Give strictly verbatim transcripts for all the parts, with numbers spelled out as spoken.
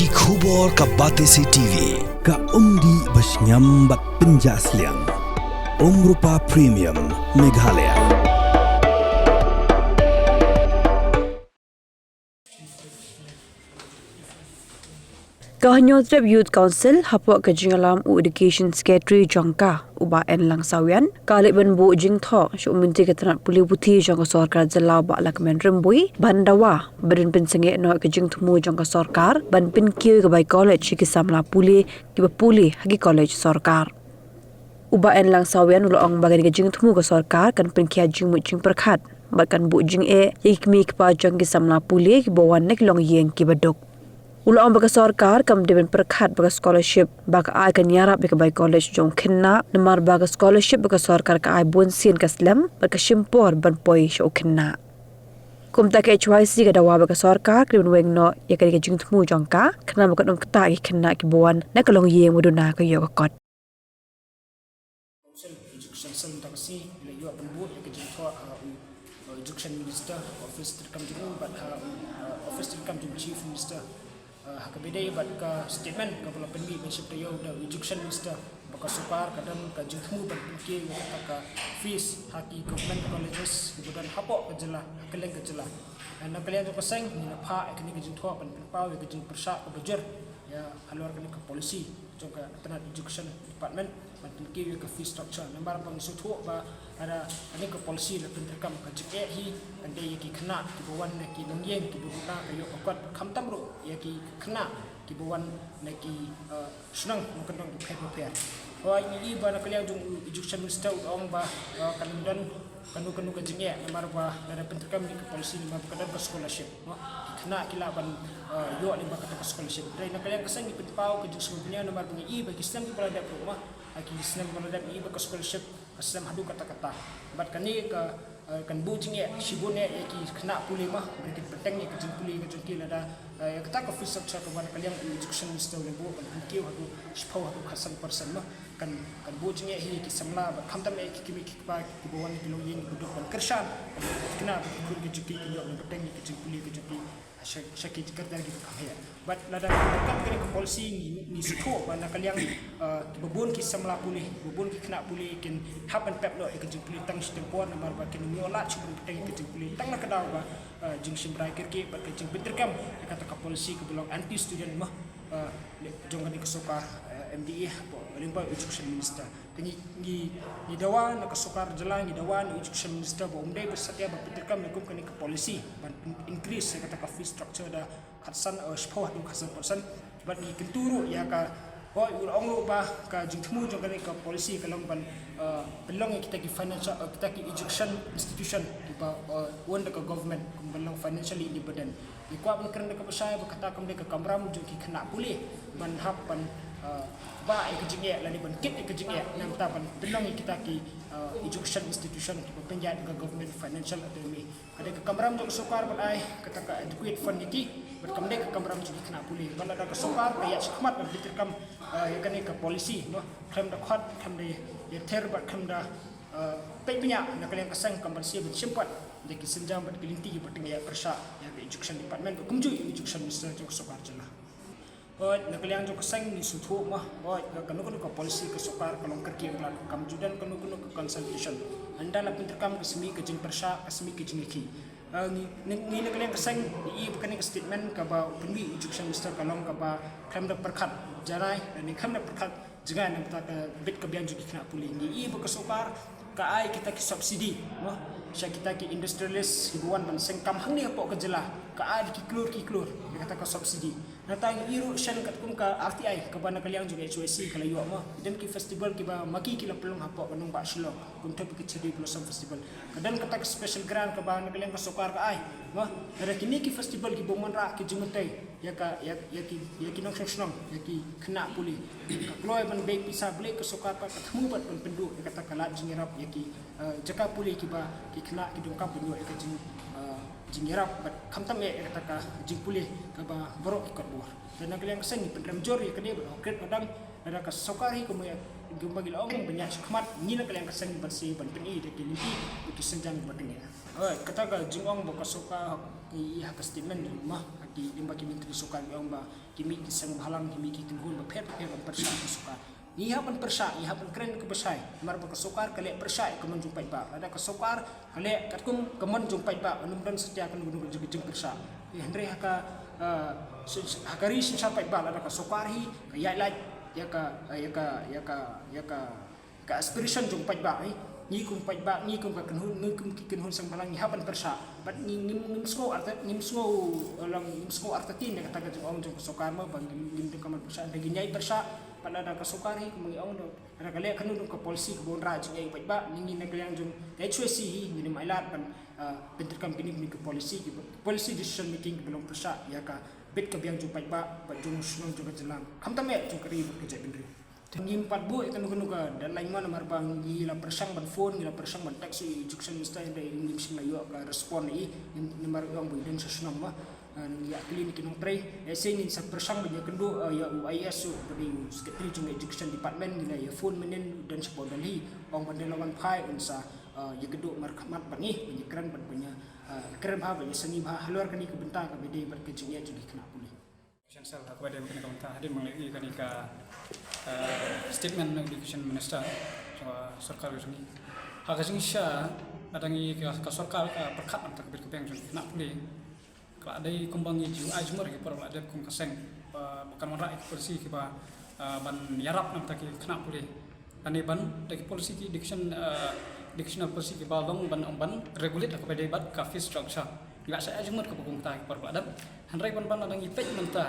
Ki khubor ka Batesi T V, ka umdih ba shngiam bad pynjah sliang. Umrupa Premium, Meghalaya. Ka Hynñiewtrep Youth Council hapoh ka jingïalam u Education Secretary jong ka, u Bah N Langsawian, ka leit ban buh jingthoh sha u Myntri ka tnat pule puthi jong ka sorkar jylla, u Bah Lahkmen Rymbui, ban dawa ba dei ban pynsangeh noh ka jingthmu jong ka sorkar ban pynkiew ïa ka bai college sha ki samla pule kiba pule ha ki college sorkar. U Bah N Langsawian u la ong ba kane ka jingthmu ka sorkar kan pynkhia jingmut jingpyrkhat bad kan buh jingeh ïa ki kmie ki kpa jong ki samla pule kiba wan na ki longïing kiba duk. U la ong ba ka sorkar kam dei ban pyrkhat ba ka scholarship ba ka ai kan ïarap ïa ka bai college jong u khynnah, namar ba ka scholarship ba ka sorkar ka ai bunsien ka slem bad ka shim por ban poi sha u khynnah. Kumta ka H Y C ka dawa ba ka sorkar ka dei ban weng noh ïa kane ka jingthmu jong ka, khnang ba kan ym ktah ïa ki khynnah kiba wan na ka longïing ba duna ka ïoh ka kot. Council Education Cell mynta ka sngi la ïoh ban buh ïa ka jingthoh ha u, uh, Education Minister, Office treikam jong u bad ha u, uh, Office treikam jong u Chief Minister. Uh, ha kaba ïadei bad ka statement kaba la pynmih ban shim taïew da u Education Minister ba ka sorkar ka don ka jingthmu ban pynkiew ïa kata ka fees ha ki government colleges kiba don hapoh ka jylla, ha kylleng ka jylla. Uh, na ka liang jong ka seng ngi la phah ïa kane ka jingthoh ban pynpaw ïa ka jingpyrshah kaba jur ïa halor kane ka policy jong ka tnat Education Department ban pynkiew ïa ka fee structure. Namar ba ngi sngewthuh ba lada kane ka policy la pyntreikam, ka jingeh hi kan dei ïa ki khynnah kiba wan na ki longïing kiba duna ka ïoh ka kot, khamtam ruh ïa ki khynnah kiba wan na ki, uh, shnong nongkyndong bapher bapher. Hooid, ngi i ba na ka liang jong u Education Minister u ong ba, uh, kan don kano kano ka jingeh namar ba lada pyntreikam ïa ka policy namar ba ka don ka scholarship. Mo, ki khynnah ki lah ban, uh, ïoh lyngba kata ka scholarship. Hynrei na ka liang ka seng ngi pynpaw ka jingsngewbha namar ba ngi i ba ki snem kiba la dep ruh, mo, ha ki snem kiba la dep ngi i ba ka scholarship ka slem haduh katta katta. Bad kane ka, uh, kan buh jingeh shibun eh ïa ki khynnah pule, mo, ba kin bteng ïa ka jingpule ka jong ki lada, uh, ïa kata ka fee structure kaba na ka liang u Education Minister u la buh ban pynkiew haduh shiphew haduh khatsan percent, mo. Kan, kan buh jingeh hi ïa ki samla bad khamtam eh ïa ki kmie ki kpa kiba wan na ki longïing kiba duk ban kyrshan, ban thikna ba ki khun ki jong ki kin ïoh ban bteng ïa ki jingpule ki jong ki sha, sha ki jingkyrdan kiba kham heh. Bad lada ka, ka, ka policy ngi, ngi sngewthuh ba na ka liang, uh, kiba bun ki samla pule, kiba bun ki khynnah pule kin hap ban pep noh ïa ki jingpule tang shiteng por namar ba kin ym ïoh lad shuh ban bteng ïa ki jingpule tang na ka daw ba, uh, jingshim rai kyrkieh bad ka jingpyntreikam ïa kata ka policy kaba long anti student, mo, uh, jong kane ka sorkar, uh, M D A hapoh lyngba u Education Minister. Te ngi, ngi, ngi dawa na ka sorkar jylla, ngi dawa na u Education Minister ba um dei ba satia ba pyntreikam ïa kum kane ka policy ban increase ïa kata ka fee structure da khatsan, uh, shiphew haduh khatsan percent. Bad ngi kyntu ruh ïa ka, hooid, u la ong ruh ba ka jingthmu jong kane ka policy ka long ban, uh, pynlong ïa kita ki financial, uh, kita ki education institution kiba, uh, owned da ka government, kum ban long financially independent. Ngi kwah ban kren da kaba shai ba kata kam dei ka kamram jong ki khynnah pule ban hap ban, uh, bah ïa ka jingeh lane ban kit ïa ka jingeh, na bynta ban pynlong ïa kita ki, uh, education institution kiba pynïaid da ka government financial autonomy. Ka dei ka kamram jong ka sorkar ban ai kata ka adequate fund ïa ki, bad kam dei ka kamram jong ki khynnah pule. Bad lada ka sorkar ka ïaid shakhmat ban pyntreikam, uh, ïa kane ka policy, mo, khlem da khot, khlem da ïather bad khlem da, uh, peit bniah na ka liang ka seng, kam banse ban shim pat da ki sienjam bad ki lynti ba tyngeh pyrshah ïa ka Education Department bad kumjuh ïa u Education Minister jong ka sorkar jylla. Hooid, na ka liang jong ka seng ngi sngewthuh, mo, hooid, ka, kano kano ka policy ka sorkar ka long kyrkieh, bad kam ju don kano kano ka consultation. Ynda la pyntreikam ka sa mih ka jingpyrshah, ka sa mih ka jingïakhih. Uh, ngi, ngi, ngi na ka liang ka seng ngi i ba kane ka statement kaba u pynmih u Education Minister ka long kaba khlem da pyrkhat janai, lane khlem da pyrkhat jngai na bynta ka bit ka biang jong ki khynnah pule. Ngi i ba ka sorkar ka ai kita ki subsidy, mo, sha kita ki industrialist kiba wan ban seng kam hangne hapoh ka jylla, ka ai da ki klur ki klur ïa kata ka subsidy. Nangta ngi i ruh shen katkum ka R T I kaba na ka liang jong ka H Y C ka la ïoh, mo. Ki don ki festival kiba ma ki ki la pynlong hapoh ka nongbah Shillong, kum Thopi ka Cherry Blossom Festival. Ka don kata ka special grant kaba na ka liang ka sorkar ka ai, mo. Lada kine ki festival kibym wanrah ki jingmyntoi ïa ka, ïa, ïa ki, ïa ki nongshong shnong, ïa ki khynnah pule, ka kloi ban bei pisa, balei ka sorkar pat ka thmu pat ban pynduh ïa kata ka lad jingïarap ïa ki, eh, jaka pule kiba ki khynnah ki donkam ban ïoh ïa ka jing, eh, jingïarap, bad khamtam eh ïa kata ka jingpule kaba baroh ki kot bor. Te na ka liang ka seng ngi pynrem jur ïa kane bad hok kret badang, lada ka sorkar hi kumba ïa, kumba ngi la ong, ban ïaid shakhmat, ngi na ka liang ka seng ngi banse ban pyni da ki lynti bad ki sienjam ba tyngeh. Hooid, kata ka jingong ba ka sorkar, ngi i ha ka statement jong u, mo, ha Ki, lyngba ki myntri sorkar ki ong ba ki mih ki seng bhalang, ki mih ki kynhun bapher bapher ban pyrshah ïa ka sorkar. Ngi hap ban pyrshah, ngi hap ban kren kaba shai. Namar ba ka sorkar ka leh pyrshah ïa ka mon jong paidbah. Lada ka sorkar ka leh katkum ka mon jong paidbah, ym don satia kano kano ka jing, jingpyrshah. Hynrei ha ka, eh, syn-, ha ka ri synshar paidbah, lada ka sorkar hi ka ïaid lait ïa ka, eh, ïa ka, ïa ka, ïa ka ka aspiration jong paidbah, eh. Ngi kum paidbah, ngi kum ka kynhun, ngi kum ki kynhun seng bhalang, ngi hap ban pyrshah. Bad ngi, ngim, ngim sngew arta, ngim sngew, eh, long, ngim sngew artatien ïa kata ka jingong jong ka sorkar mo ba ngim, ngim donkam ban pyrshah, hynrei ngin ïai pyrshah. Bad lada ka sorkar hi, kumba ngi ong, lada ka leh kano kano ka policy kaba wanrah jingïaid paidbah, ngi, ngi na ka liang jong H Y C hi ngin ym ailad ban, eh, pyntreikam kine, kine ki policy, ki policy decision making kiba long pyrshah ïa ka bit ka biang jong paidbah bad jong shnong jong ka jylla, khamtam eh jong ka ri bad ka jaitbynriew. Ngim pat buh ïa kano kano ka deadline mo, namar ba ngi la pyrshang ban phone, ngi la pyrshang ban text ïa i Education Minister, hynrei ngim shym la ïoh ka respond ïa i. Ngim, namar i ong ba i don sha shnong mo. Eh, ngi ïa kylli na ki nongtrei. Lehse ngin sa pyrshang ban ïakynduh, eh, ïa u I A S u, ba dei u Secretary jong ka Education Department, ngi la ïa phone mynnin, u don shapoh Delhi. Ong ba un da la wan phai, un sa, eh, ïakynduh markhmat bad ngi, ban ïakren bad ban ïa, eh, kren bha, ban ïasangeh bha halor kane ka bynta kaba dei bad ka jingïaid jong ki khynnah pule. Education Cell, ha kaba ïadei bad kane ka bynta, hadien ba ngi la ïohi ïa kane ka, eh, statement na u Education Minister jong ka sorkar ka jong ngi. Ha ka jingshisha, lada ngi ka, ka sorkar ka pyrkhat na ka bit ka biang jong ki khynnah pule, ka la dei kumba ngi ju ai jingmut ïa ki para ba la dep kum ka seng, ba, ba kan wanrah ïa ki policy kiba, eh, ban ïarap na ka bynta ki khynnah pule. Lane ban da ki policy ki education, eh, educational policy kiba long ban, ban regulate ha kaba ïadei bad ka fee structure. Ngi la shah ai jingmut kaba kumta ha ki por ba la dep. Hynrei ban, ban lada ngi peit mynta,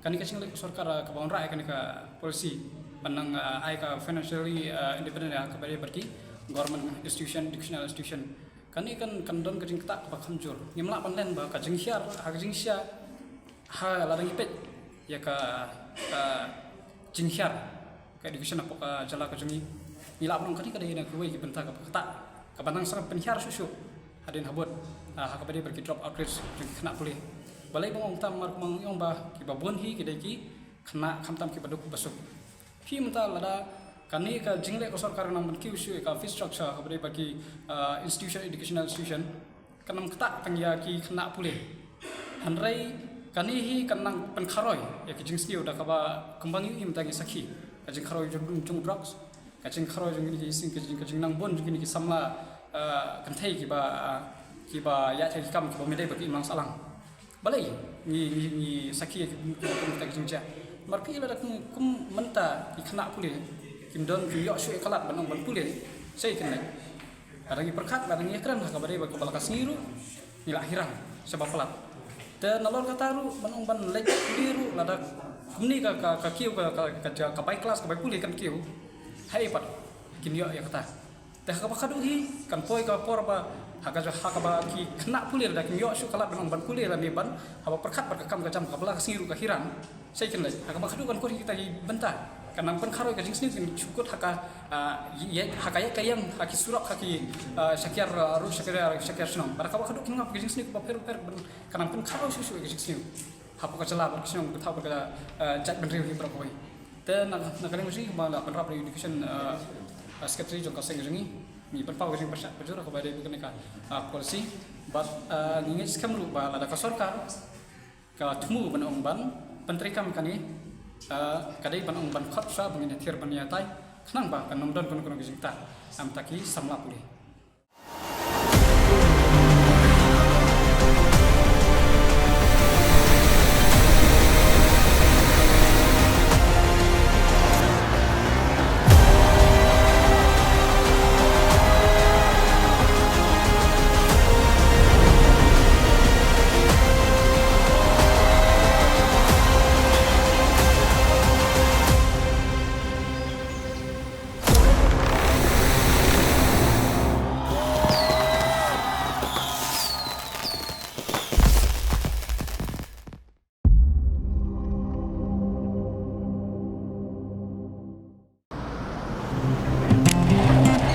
kane ka jingleh ka sorkar, eh, kaba wanrah ïa kane ka policy ban nang, eh, ai ka financially, eh, independent ha kaba ïadei bad ki government institution, educational institution. Kane kan, kan don ka jingktah kaba kham jur. Ngim lah ban len ba ka jinghiar, ha ka jingshisha, ha lada ngi peit ïa ka, ka jinghiar ka education hapoh ka jylla ka jong ngi, ngi lah ban ong kane ka dei na kawei ka bynta kaba ktah, kaba nang sngap pynhiar shuh shuh hadien habud, ah, ha kaba dei bad ki drop out rates jong ki khynnah pule. Balei ba nga ong kumta? Namar kumba nga ong ba kiba bun hi ki dei ki khynnah khamtam kiba duk ba suk. Phi mynta lada kane ka jingleh ka sorkar nang ban kiew shuh ïa ka fee structure ha kaba dei bad ki, ah, institution, educational institution, kan ym ktah tang ïa ki khynnah pule. Hynrei kane hi kan nang pynkharoi ïa ka jingsniew da kaba kumba ngi ïohi mynta ngi sakhi ka jingkharoi jong, jong drugs, ka jingkharoi jong kine ki sing, ka jing, ka jingnang bun jong kine ki samla, eh, kynthei kiba, eh, kiba ïaid ha ki kam kiba ym dei ba ki imlang sahlang. Balei ngi, ngi, ngi sakhi ïa ki, ki, ki, ki jingjia? Namar phi lada kum, kum mynta ki khynnah pule kim don, kim ïoh shuh ïa ka lad ban ong ban pule, sa ïa kane. Lada ngi pyrkhat, lada ngi ïakren ha kaba dei bad kaba la ka sngi ruh, ngi la hirang shaba palat. Te nalor kata ruh, ban ong ban leit pule ruh, lada kumne ka, ka, ka kiew, ka, ka, ka, ka bai klas, ka bai pule kan kiew, haei pat kin ïoh ïa kata? Te ha kaba khatduh hi kan poi ka por ba ha ka, ha kaba ki khynnah pule lada kim ïoh shuh ka lad ban ong ban pule lane ban, haba pyrkhat bad ka kam ka jam kaba la ka sngi ruh ka hirang. Sa ïa kane, ha kaba khatduh kan kut hi kita ki bynta. Kan nang pynkharoi ka jingsniew, kin shu kut ha ka, ah, ïa, ha ka ïaid ka ïeng, ha ki surok, ha ki, ah, shakhiar, ah, ruh, shakhiar, shakhiar shnong. Bad ha kaba khatduh kin ngap ka jingsniew kaba pher pher, kan nang pynkharoi shuh shuh ka jingsniew hapoh ka jylla bad ka shnong, ka thaw bad ka, ah, jaitbynriew hi baroh kawei. Te na, na ka liang ka jong ngi, kumba la pynrap da u Education, ah, ah, Secretary jong ka seng ka jong ngi, ngi pynpaw ka jingpyrshah kajur ha kaba dei bad kane ka, ah, policy. Bad, ah, ngi ngeit skhem ruh ba lada ka sorkar ka thmu ban ong ban pyntreikam kane, eh, ka dei ban ong ban khot sha ba ngin ïathir ban ïatai, khnang ba kan ym don kano kano ka jingktah na ka bynta ki samla pule.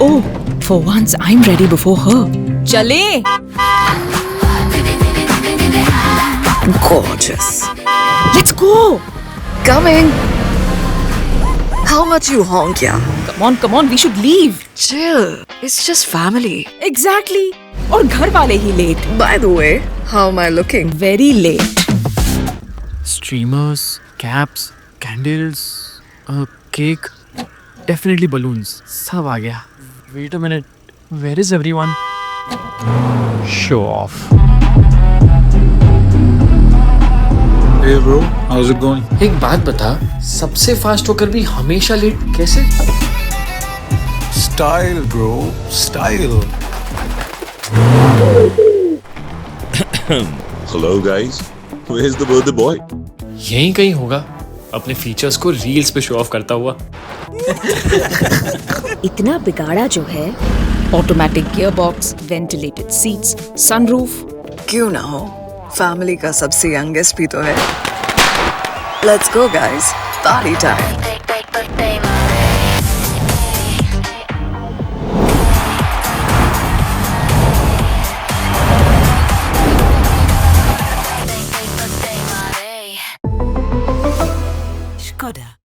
Oh, for once I'm ready before her. चलें? Gorgeous. Let's go. Coming. How much you honk, yeah? Come on, come on, we should leave. Chill. It's just family. Exactly. और घर वाले ही late. By the way, how am I looking? Very late. Streamers, caps, candles, a cake, definitely balloons. सब आ गया. Wait a minute, where is everyone? Show off. Hey bro, how's it going? एक बात बता, सबसे फास्ट होकर भी हमेशा लेट कैसे? Style, bro, style. Hello, guys. Where's the birthday boy? यहीं कहीं होगा, अपने फीचर्स को रील्स पे शो ऑफ करता हुआ. इतना बिगाड़ा जो है. Automatic gearbox, ventilated seats, sunroof. क्यों ना हो, फैमिली का सबसे यंगेस्ट भी तो है. Let's go guys, party time. Skoda.